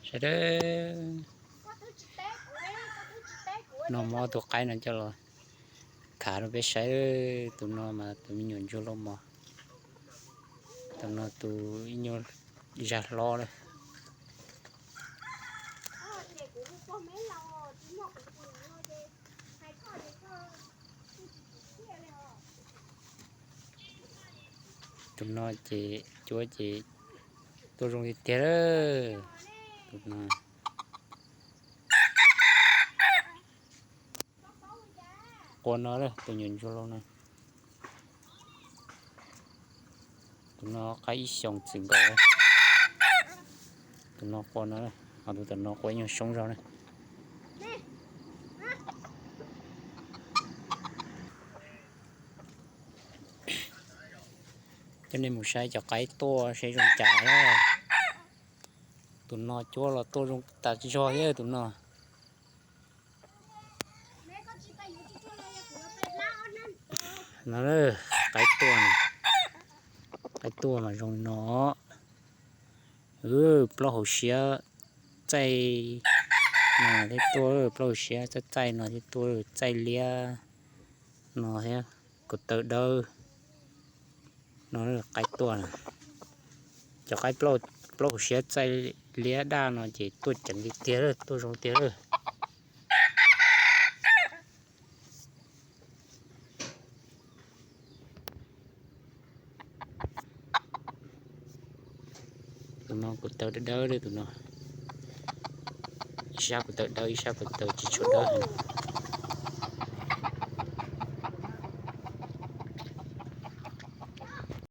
Saib, no muab ob tug qaib no coj los khav rau peb saib. Tus no mas tus me nyuam ntsuag lauj mos, tus no tus ib nyuag zaj hlob lawm. Tus no ces cuab ces tuaj zoo tiag tiag lawm. Tus no qua no lawm, tus nyuam ntsuag lauj no. Tus no qaib ib xyoos txwm nkaus. Tus no qua no, ho tus tom no qua ib nyuag soob zog na. Coj nej mus saib cov qaib tuaj seb zoo cas. Tus no cuab los tuaj zoo tas zog thiab tus no. No, qaib tuaj, qaib tuaj mas zoo li no. Plaub hauv siab txaij no thiab tuaj, plaub hauv siab txaij txaij no thiab tuaj, txaij liab no thiab, ko taw dawb no, qaib tuaj. Cov qaib plaub hauv siab txaij liab daj no ces tuaj ceev tiag tiag, tuaj zoo tiag lawm. Tus no ko taw dawb dawb li tus no. Ib sab ko taw dawb, ib sab ko taw tsis tshua dawb heev.